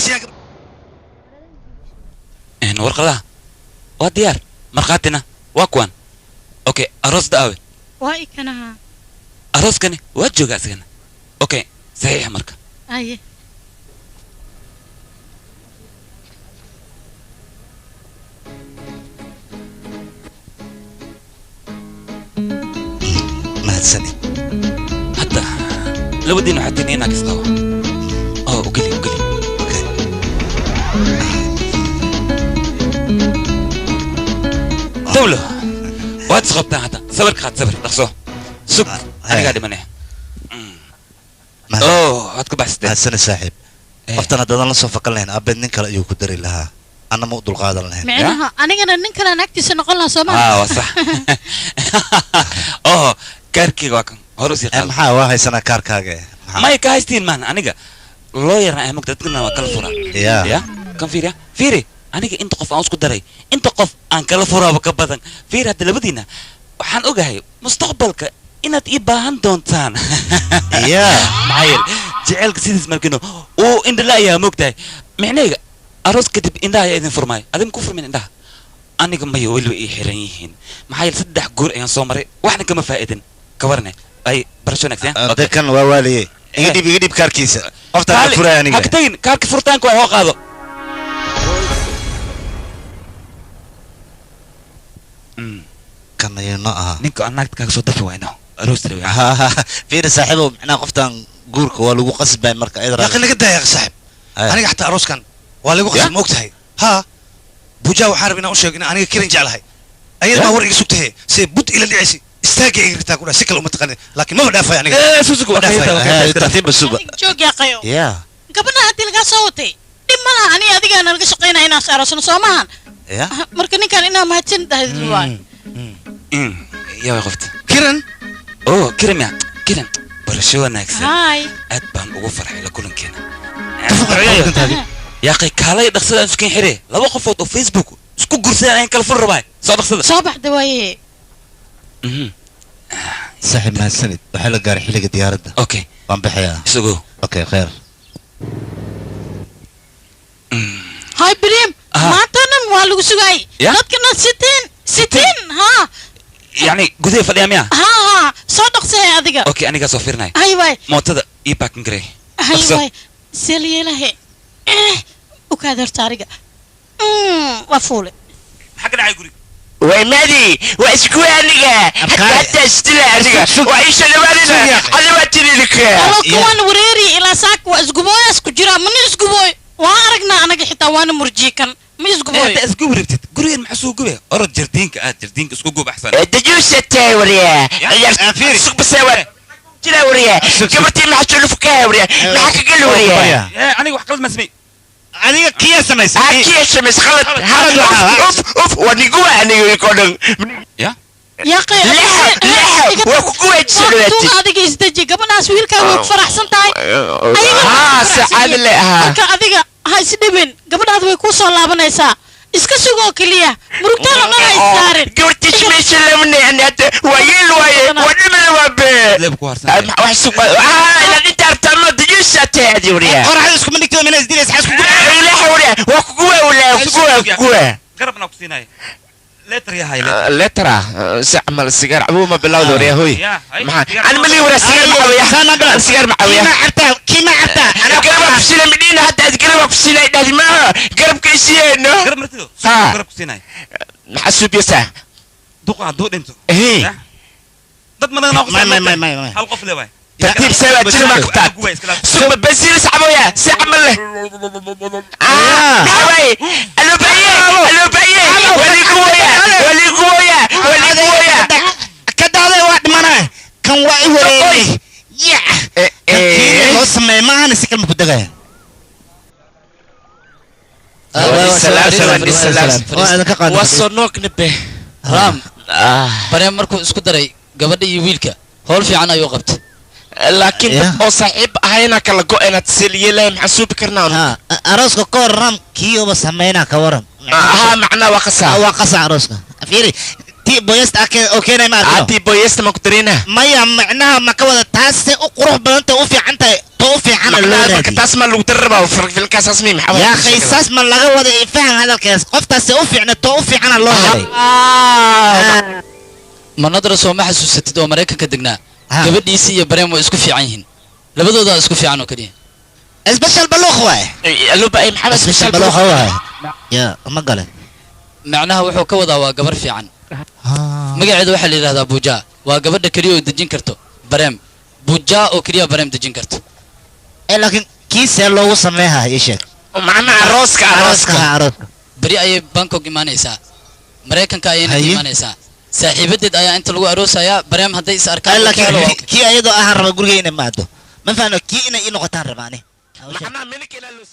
Taas ayaa Warqadaha waa diyaar, markhaatina waa kuwan. Okay, aroos da'awe. Waa ikanaha. Arooskani waa joogaa isagana. Okay, saxiixa marka. Aye. Mahadsanid. Hadda labadiin waxaa tihiin inaag isqabo oo ugeli ugeli. Dawlo waad isqabtaan hadda. Sawirka qaad, sawir dhaqso. Sug, anigaa dhimane. Oh, waad ku baxsatee. Mahadsanid saaxiib. Qoftan haddaadan la soo fakan lahayn, abeed nin kale ayuu ku dari lahaa, anna ma u dulqaadan lahayn. Micnaha anigana nin kale naagtiisa noqon lahaa, soo maa? Waa sax. Oh, kaarkeyga waa kan, hore usii qaado. Maxaa waa haysanaa kaarkaaga? May ka haystiin maan, aniga loo yarna ay mugta dadkana waa kala furaa. Ya kan fiiriya, fiiri, aniga inta qof aan isku daray, inta qof aan kala furaaba ka badan. Fiiri hadda labadiina, waxaan ogahay mustaqbalka inaad ii baahan doontaan. Ya, maxaa yeele jaceylka sidiis markino uu indhala ayaa moogtahay. Micnahayga aroos kadib indhaha ayaa idin furmaayo. Adiga ku furmin indhaha, aniga maya, weliba ii xiran yihiin. Maxaa yeele 3 guur ayaan soo maray, waxna kama faa'idin. Ka warne ay barasho wanaagsan. De kan waa waaliye. Iga dhib, iga dhib kaarkiisa. Qoftaan ka furaya aniga. Ha ka tagin kaarka, furitaanka waa hoo qaado. Kan ayuu noo ahaa. Ninka aan naagta kaaga soo dafi wayno aroos rabi. Fiiri saaxiibow, macnaha qoftan guurka waa lagu qasbay marka ayada. Yaaqi naga daaya saaxiib. Aniga xataa arooskan waa lagu qasbay, ma ogtahay? Haa, Buujaa waxaan rabay inaan u sheego in aniga Kiran jeclahay. Ayada baa war iga sugtahe, see bud ila dhicaysa, istaagga iga ritaa ku dhahay. Si kale uma taqanin, laakiin maba dhaafay aniga. Tartiib basuba. Joog yaaqayo. Ya. Gabadha haddii lagaa soo watay dhib ma laha, aniga adigaana laga shaqaynaya inaan is aroosno, soo maahan? Ya. Marka ninkan inaa mahadsan tahay waay. Yaa way qofta? Kiran. Oh, Kiran, ya Kiran, barasho wanaagsan. Hi. Aad baan ugu farxay la kulankeena. Yaaqay, kaalay dhaqsada, aan isku xire laba qofood oo Facebook isku guursadaan ayaan kala fur rabaa. Soo dhaqsada. Soo baxda waaye. Saaxiib, mahadsanid. Waxaa la gaaray xilliga diyaaradda. Okay, waan baxayaa. Isugo. Okay, kheer. Hay Brim, maantana waa lagu sugaayay dadkana sitiin sitiin ha. Yani gudaha fadhiyaa miya? Ha ha, soo dhaqsee adiga. Okay, anigaa soo fiirinaya. Hay waay. Mootada ii parking garey. Hay waay, seliyeelahe u kaad horta ariga waa fuule. Maxaa ka dhacay guriga? ومادي واسكو aniga حتى استلا aniga وعيش لوالنا هذا ما تري لك. Alo, kuwan wareeri ilaa saaka waa isgubooyaas ku jira, mana isgubooy. Waa aragnaa anaga xitaa waana murjiye kan ma isgubooy. Hadda isgubi rabtid gurigan maxaa soo gubaya? Orod jardiinka aad, jardiinka isku gub axsan. دجوسة وريا سوق بس jira وريا gabartii maxaa soo وريا maxaa ka gal وريا. Aniga wax qalad ma samey. Adiga kiya samaysay. Ha, kiya samaysay khalad. Uf uf, waniguwa aniga kodhan. Ya. Yaaqay. Lexa waa ku guwayjisanwaati. Adiga isdeji, gabadhaas wiilkaa way ku faraxsan tahay. Haa, sacaada le ahaa. Marka adiga ha isdhibin, gabadhaad way kuu soo laabanaysaa. Iska sugoo keliya, murugtaada dhan ha issaarin. Gabartiis meesha lamne ani hadda waa yeel waaye, waa dhimana, waa bee wax suq ila dhinta artamo dajuusa taadi wariya. Qoraxda iskuma dhigto mina isdilaysa xasku. Lexa wariya waa kuguwa walaa kuguwa kuguwa. Garabna ku siinaya letter yahay. Lettera si camal sigaar cabuu ma bilowda wariya hoy. Maxaa ani mali wariya sigaar macawiya, sigaar macawiya. Kima cabtaa, kima cabtaa. Ana garab ku siinay midhiina hadda aad garab ku siinay dhahdi ma garabka isiyeeno. Garab martido garab ku siinay. Maxaa suubiysaa? Duqa hadduu dhinto eh dad madan may may may may. Hal qof le waay. ترتيب سوا تشيل ما قطعت ثم بنزين سحبويا سحب له حواي الو بايه الو بايه ولي قويا ولي قويا ولي قويا. Ka daaday waa dhimanaa kan, waa i wareegay ya kan loo sameeyay maahana si kalma ku degaya. Waa soo noognabe Raam Bareen markuu isku daray gabadha iyo wiilka, howl fiican ayuu qabtay. Laakiin dad oo saaxiib ahayna kala go-inaad seliye lahay, maxaa suubi karnaa? Arooska ka hor Raam kiiba sameynaa, ka waran? Haa, macnaa waa qasaa. Waa qasa arooska. Fiiri ti boyesta oo keenay ma arkino. Tii boyesta ma ku dareynaa? Maya, macnaha ma ka wada taasay u qurux badan tahay, u fiican tahay to. too u fiicana loo Macnaha marka raadiyey. Taas ma lagu darrabaa filkaas asmi maxaa Yaa akhay, saas ma laga wada fahan hadalkaas. Qoftaas u fiicna, too u fiicana loo helay. Manadra soo ma xasuusatid oo Maraykanka degnaa? Gabadhiisii iyo Bareem way isku fiican yihiin, labadoodaa isku fiican oo keliya. Special baluuq waay. Luba ay maxaa? Special baluuq waay ya ma gale. Macnaha wuxuu ka wadaa waa gabar fiican, magaceeda waxaa la yidhahdaa Buujaa. Waa gabadha keliya oo dejin karto Bareem, Buujaa oo keliya Bareem dejin karto. Eh, laakiin kii see loogu sameeyaa, ii sheeg. Macnaha arooska, arooska. Arooska, arooska. Beri ayay Bangkok imaanaysaa, Maraykanka ayayna ka imaanaysaa. Saaxiibadeed ayaa inta lagu aroosayaa. Bareem hadday is arkaan Eh, uu ka helo, waa laakiin okay. kii ayadoo ahaan raba guriga inay maado ma fahno, kii inay ii noqotaan rabaani. Macnaha minka ilaa loo